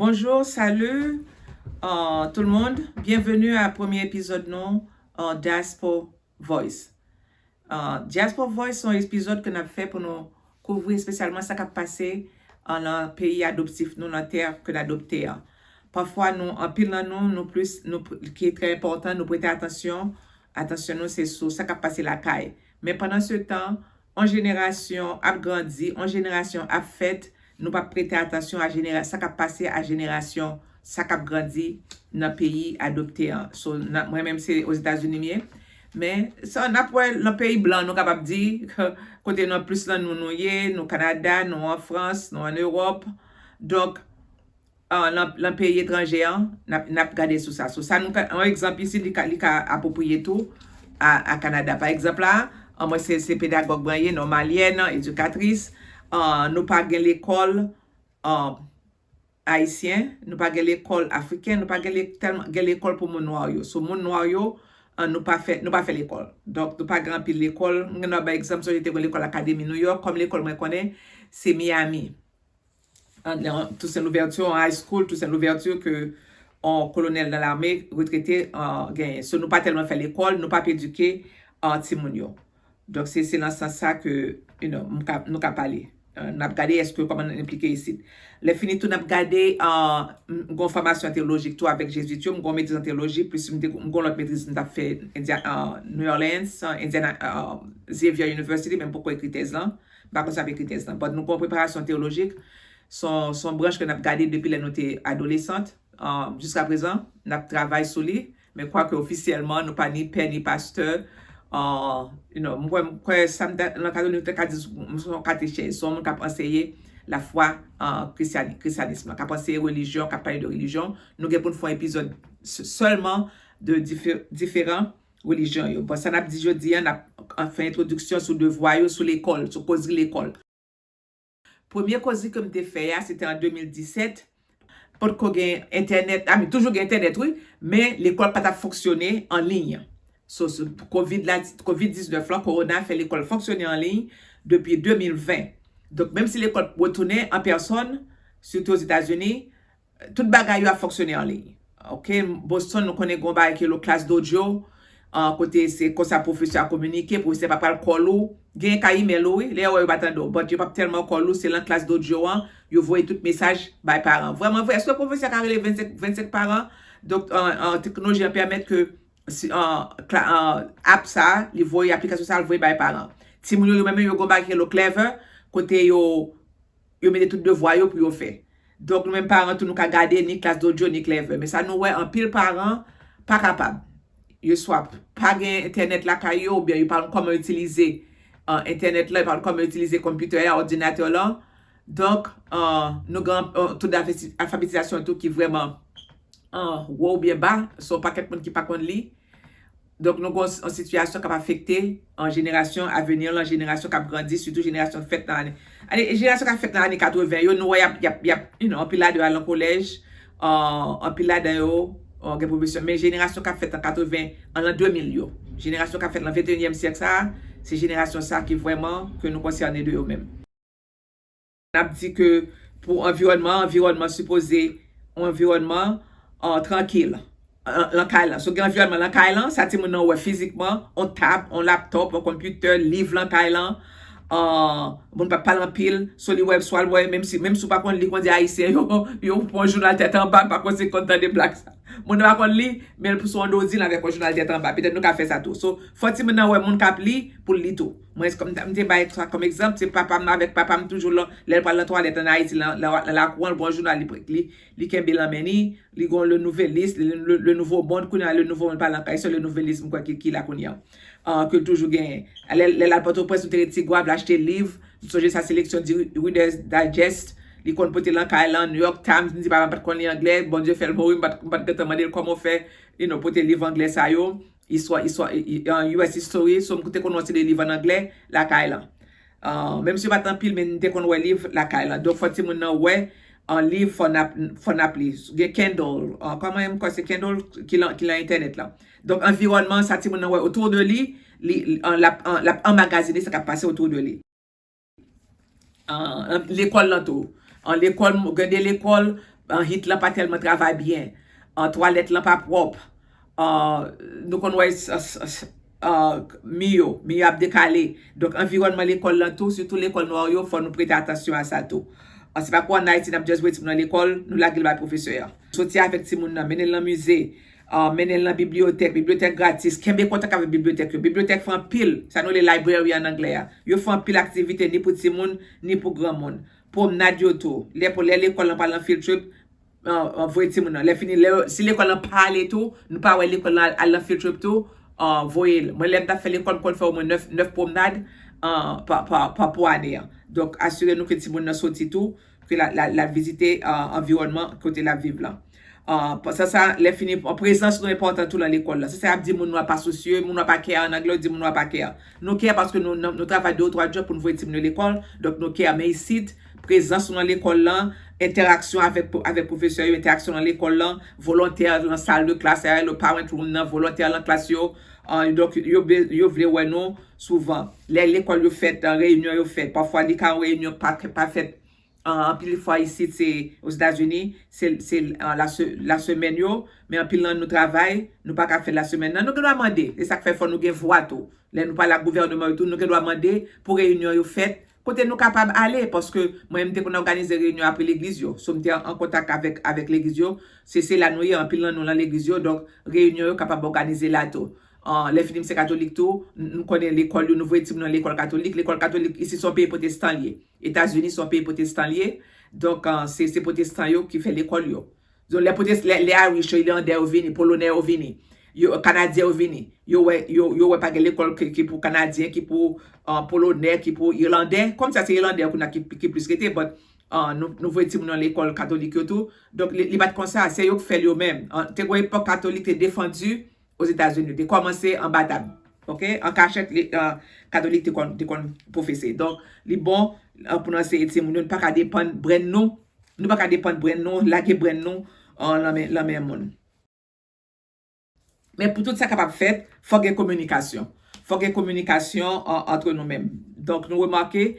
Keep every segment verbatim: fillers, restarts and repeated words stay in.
Bonjour, salut, euh, tout le monde. Bienvenue à premier épisode non, euh, Diaspora Voice. Euh, Diaspora Voice se yon epizòd ke n ap fè pou nou kouvri espesyalman sa k ap pase an nan peyi adoptif nou, nan tè ke n adopte an. Pafwa nou, anpil nan nou, nou plis, nou pr- ki trè enpòtan, nou prete atansyon, atansyon nou se sou sa k ap pase lakay. Men pandan se tan, yon jenerasyon ap grandi, yon jenerasyon ap fèt, nou p ap prete atansyon a jenera- sa k ap pase a jenerasyon sa k ap grandi nan peyi adopte an. So, nan, mwen menm se Ozetazini m ye. Men sa n ap wè nan peyi blan, nou kapab di, kote nan plis nan nou nou ye, nou Kanada, nou an Frans, nou an Ewòp. Donk, ah, nan, nan peyi etranje an, n ap, n ap gade sou sa. Sou sa, nou ka, yon egzanp isi, li ka, li ka apwopriye tou a, a Kanada. Pa egzanp la, ah, mwen se, se pedagòg mwen ye, non, malyèn, edikatris. Ah, nou pa gen lekòl, ah, ayisyen, nou pa gen lekòl afriken, nou pa gen le- tèlman gen lekòl pou moun nwa yo. So, moun nwa yo, ah, nou pa fè, nou pa fè lekòl. Donk, nou pa gen anpil lekòl. Mwen gen dwa bay egzanp, sonje te gen lekòl Akademi Nouyòk, kòm lekòl mwen konnen, se Miami. An, an, Toussaint Louverture, an high school, Toussaint Louverture, ke yon kolonèl nan lame retrete, ah, genyen. So, nou pa tèlman fè lekòl, nou pa p edike, ah, timoun yo. Donk, se, se nan sans sa ke, you know, m ka, nou ka pale. Ah, n ap gade èske kòman n enplike isit. Lè fini tou, n ap gade, ah, m, m gen yon fòmasyon an teyolojik tou avèk Jezwit yo, m gen yon metriz an teyoloji, plis m te, m gen yon lòt metriz m t ap fè India, ah, New Orleans, ah, Indiana, ah, Xavier University, men m poko ekri tèz lan. M pa konn si m ap ekri tèz lan. But nou gen yon preparasyon teyolojik. Se yon, se yon branch ke n ap gade depi lè nou te adolesant. Ah, jiska prezan, n ap travay sou li. Men kwake ofisyèlman, nou pa ni pè ni pastè. Ah, you know, m kwè, m kwè sa m ta, nan Katolik, nou te ka di, m se yon katechèz, se yon moun k ap anseye lafwa, ah, kristyani-, kristyanis lan, k ap anseye relijyon, k ap pale de relijyon. Nou gen pou n fè yon epizòd s- sèlman de dife- diferan relijyon yo. Bon, sa n ap di jodi a, n ap, an, fè entwodiksyon sou devwa yo, sou lekòl, sou kozri lekòl. Premye kozri ke m te fè a, se te an de mil disèt. Potko gen entènèt, a, men toujou gen entènèt, wi, men lekòl pa t ap fonksyone an liy. So, so, kovid la, kovid diznèf lan, kowona fè lekòl fonksyone an liy depi de mil ven. Donk, menm si lekòl retounen an pèsòn, sitou Ozetazini, tout bagay yo ap fonksyone an liy. Ok, Boston, nou konnen gen yon bagay ki rele klas dodyo, ah, kote se konsa pwofesè a kominike, pwofesè pa pral call ou. Genyen ka imèl ou, wi, lè yo wè yo pa tande w, but yo p ap tèlman call ou, se lan klas dodyo an, yo voye tout mesaj bay paran. Vrèman vre, èske pwofesè a ka rele vennsenk, vennsenk paran? Donk, ah, ah, teknoloji an pèmèt ke si, ah, kla- ah, app sa, li voye, aplikasyon sa, li voye bay paran. Timoun yo, yo menm, yo gen yon bagay ki rele Clever, kote yo, yo mete tout devwa yo pou yo fè. Donk, nou menm paran tou, nou ka gade ni klas dodyo, ni Clever. Men sa nou wè, anpil paran pa kapab. Yo swa pa gen entènèt lakay yo, oubyen yo pa konn kòman itilize, ah, entènèt la, yo pa konn kòman itilize konpitè a, òdinatè lan. Donk, ah, nou gen, ah, to d'alfabetizasyon tou ki vrèman, ah, wo oubyen ba, se yon pakèt moun ki pa konn li. Donk, nou gen yon sitiyasyon k ap afekte, ah, jenerasyon aveni lan, jenerasyon k ap grandi, sitou jenerasyon k fèt nan ane, ane, jenerasyon k ap fèt nan ane katreven yo, nou wè y ap, y ap, y ap, you know, anpil ladan yo al nan kolèj, ah, anpil ladan yo, ah, gen pwofesyon. Men jenerasyon k ap fèt an katreven, an lan de mil yo, jenerasyon k ap fèt lan venteyinyèm syèk sa a, se jenerasyon sa a ki vrèman ke nou konsène de yo menm. N ap di ke pou anviwònman, anviwònman sipoze yon anviwònman, ah, trankil, ah, lan kay lan. So, gen anviwònman lan kay lan, sa timoun nan wè fizikman, yon tab, yon laptòp, yon konpitè, liv lan kay lan, ah, moun p ap pale anpil, so li wè, swa l wè, menm si, menm si w pa konn li, kondi ayisyen yo, yo pran yon jounal tèt anba, m pa konn si w konn tande blag sa. Moun nan pa konn li, men l pou sou yon dodin avèk yon jounal tèt anba. Petèt nou ka fè sa tou. So, fò timoun nan wè moun k ap li pou l li tou. Mwen, kòm m te bay sa kòm egzanp, se papa m avèk papa m toujou lan, lè l pral nan twalèt an Ayiti, lan, lan, lan lakou an, l gen yon jounal li, li, li kenbe lan men li, li gen Le Nouvelliste, le, le, Le Nouveau Monde, kounye a Le Nouveau Monde pa lan kay, se Le Nouvelliste m kwè ki, ki la kounye a. Ah, ke l toujou genyen. Lè, lè l al Pòtoprens, nou te rete Tigwav, l achte liv, m sonje sa, seleksyon di Reader's Digest, li konn pote lan kay lan, New York Times, m di papa m pa t konn li anglè, Bondye fè l mouri, m pa t, m pa t gentan mande l kòman w fè, you know, pote liv anglè sa yo, istwa, istwa, i- i- ah, U S History, so m te konn yon seri de liv an anglè lakay lan. Ah, menm si yo pa t anpil, men m te konn wè liv lakay lan. Donk, fò timoun nan wè, ah, liv, fò n ap, fò n ap li. Gen Kindle, ah, kòman m kwè se Kindle ki lan, ki lan entènèt lan. Donk, anviwònman, sa timoun nan wè otou de li, li, ah, l ap, ah, l ap anmagazine sa k ap pase otou de li. Ah, lekòl lan tou. Ah, lekòl, gen de lekòl, An, hit lan pa tèlman travay byen. An, twalèt lan pa pwòp. An, nou konn wè s- s- s- an, mi yo, mi yo ap dekale. Donk, anviwònman lekòl lan tou, sitou lekòl nwa yo, fò nou prete atansyon a sa tou. An, se pa pou ann Ayiti n ap just voye timoun nan lekòl, nou lage l bay pwofesè a. Soti avèk timoun nan, mennen l nan mize, an, mennen l nan bibliyotèk, bibliyotèk gratis, kenbe kontak avèk bibliyotèk yo. Bibliyotèk fè anpil, sa nou rele library an anglè a. Yo fè anpil aktivite ni pou timoun, ni pou granmoun. Pwomnad yo tou. Lè pou lè lekòl lan pral nan field trip, an, an, voye timoun nan. Lè fini, lè, si lekòl lan pa ale tou, nou pa wè lekòl lan al, al nan field trip tou, an, voye l. Mwen, lè m t ap fè lekòl, m konn fè omwen nèf, nèf pwomnad, an, pa, pa, pa pou ane an. Donk, asire nou ke timoun nan soti tou, ke l a, l a, l a vizite, an, anviwònman kote l ap viv lan. An, pa- sa, sa, lè fini, prezans nou enpòtan tou lan lekòl lan. Se sa y ap di moun nwa pa sousye, moun nwa pa care, an anglè, yo di moun nwa pa care. Nou care paske nou, nou, nou travay de ou twa djòb pou nou voye timoun yo lekòl, donk nou care. Men isit, prezans nou nan lekòl lan, entèraksyon avèk, avèk pwofesè yo, entèraksyon nan lekòl lan, volontè lan sal de klas, parent room nan, volontè lan klas yo, an, donk yo, be- yo vle wè nou souvan. Lè lekòl yo fèt, an, reyinyon yo fèt, pafwa li ka yon reyinyon pa, pa fèt, an, anpil fwa isit, se Ozetazini, se, se, an, lase- lasemèn yo, men anpil nan nou travay, nou pa ka fè lasemèn nan. Nou gen dwa mande, e sa k fè fò nou gen vwa tou. Lè nou pale ak gouvèneman yo tou, nou gen dwa mande pou reyinyon yo fèt kote nou kapab ale, paske mwen, m te konn òganize reyinyon apre legliz yo. So, m te an, an kontak avèk, avèk legliz yo. Se, se la nou ye, anpil nan nou lan legliz yo, donk reyinyon yo kapab òganize la tou. An, lè fini, m se katolik tou, n- nou konnen lekòl yo, nou voye timoun nan lekòl katolik. Lekòl katolik isi se yon peyi pwotestan l ye. Etazini se yon peyi pwotestan l ye. Donk, an, se, se pwotestan yo ki fè lekòl yo. Donk, lè pwotestan, lè, lè Irish yo, Ilandè yo vini, Polonè yo vini, yo, Kanadyen yo vini, yo wè, yo, yo wè pa gen lekòl ki, ki pou Kanadyen, ki pou, an, Polonè, ki pou Ilandè. Kòm sa se Ilandè yo kounye a ki, ki plis rete, but, an, nou, nou voye timoun nan lekòl katolik yo tou. Donk, li, li pa t konsa, se yo k fè l yo menm. An, te gen yon epòk katolik te defandi Ozetazini, te kòmanse anba tab. Oke? An kachèt, li, an, katolik te konn, te konn pwofese. Donk, li bon, an, pou nou anseye timoun yo, nou pa ka depann brenn nou, nou pa ka depann brenn nou, lage brenn nou, an, lan men, lan men moun. Men pou tout sa kapab fèt, fò gen kominikasyon. Fò gen kominikasyon, an, antre nou menm. Donk, nou remake,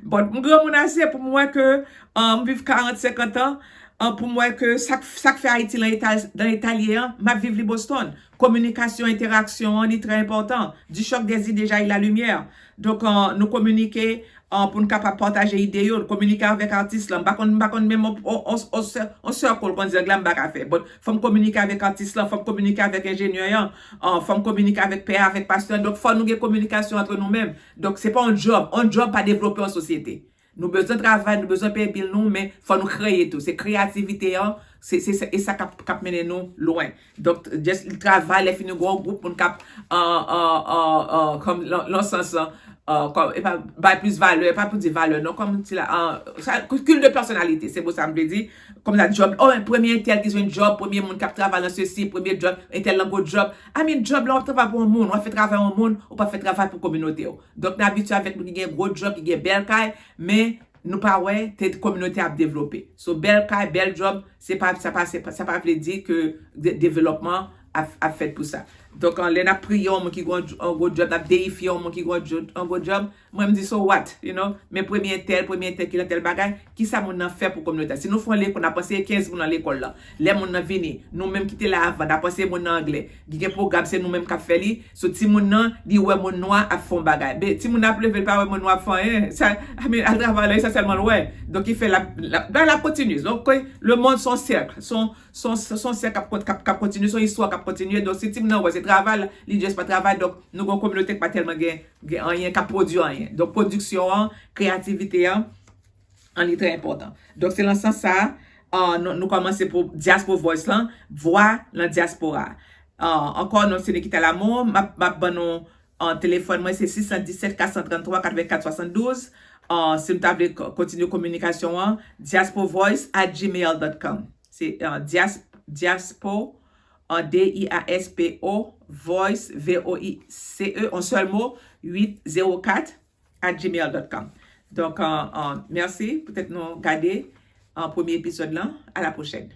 bon, m granmoun ase pou m wè ke, an, m viv karant, senkant an, an, pou m wè ke sa k- sa k fè Ayiti lan eta, lan eta l ye an, m ap viv li Boston. Kominikasyon, entèraksyon an, li trè enpòtan. Du choc des idées jaillit la lumière. Donk, an, nou kominike, an, pou n kapab pataje ide yo, kominike avèk atis lan. M pa konn, m pa konn menm on, on, on, on, on circle, kon di anglè, m pa ka fè. But fò m kominike avèk atis lan, fò m kominike avèk enjenyè an, an, fò m kominike avèk pè a, avèk pastè an. Donk, fò nou gen kominikasyon antre nou menm. Donk, se pa yon djòb. Yon djòb pa devlope yon sosyete. Nou bezwen travay, nou bezwen peye bil nou, men fò nou kreye tou. Se kreyativite an, se, se, se, e sa k ap, k ap mennen nou lwen. Donk, just travay, lè fini gen yon gwoup moun k ap, an, an, an, an, kòm, lan, lan sans, an, an, kòm, e pa, bay plis valè, e pa pou di valè, non, kòm ti la, an, sa, culte de personnalité, se mo sa m vle di, kòm sa, djòb, oh, premye entèl ki jwenn djòb, premye moun k ap travay lan sesi, premye djòb, entèl lan gwo djòb. I mean, djòb la, w ap travay pou yon moun, w ap fè travay yon moun, ou p ap fè travay pou kominote w. Donk, n abitye avèk moun ki gen gwo djòb, ki gen bèl kay, men nou pa wè te kominote ap devlope. So, bèl kay, bèl djòb, se pa, sa pa, se pa, sa pa vle di ke de- devlòpman ap, ap fèt pou sa. Donk, an, lè n ap priye yon moun ki gen yon dj- yon gwo djòb, n ap deyifye yon moun ki gen yon dj- yon gwo djòb, mwen, m di, so what, you know? Men premye entèl, premye entèl ki nan tèl bagay, kisa moun nan fè pou kominote a? Si nou fè yon lekòl, n ap anseye kenz moun nan lekòl lan. Lè moun nan vini, nou menm ki te la avan, n ap anseye moun nan anglè. Ki gen pwogram, se nou menm k ap fè li. So, timoun nan, li wè moun nwa ap fè yon bagay. Men, timoun nan ap leve, li pa wè moun nwa ap fè anyen. Sa, I mean, al travay la, e sa sèlman l wè. Donk, ki fè l ap, l ap, l ap kontinye. Donk, le monde, se yon sèk. Se yon, se yon, se yon sèk k ap, k ap, k ap kontinye, se yon istwa k ap kontinye. Donk, si timoun nan wè se travay, li just pa travay. Donk, nou gen yon kominote k pa tèlman gen, gen anyen, k ap pwodui anyen. Donk, pwodiksyon an, kreyativite an, an, li trè enpòtan. Donk, se lan sans sa a, an, nou, nou kòmanse pou Diaspo Voice lan, vwa lan dyaspora. An, ankò, non, se Nikita Lamour, m ap, m ap ban nou, an, telefòn mwen, se sis san disèt, kat san tranntwa, katrevenkat swasanndouz. An, si nou ta vle ko- kontinye kominikasyon an, diaspovoice at gmail dot com. Se, an, dias, diaspo, an, D I A S P O, voice, V O I C E, an sèl mo, uit zewo kat, at gmail dot com. Donk, an, an, mèsi poutèt nou gade, an, premye epizòd lan. A la pwochèn.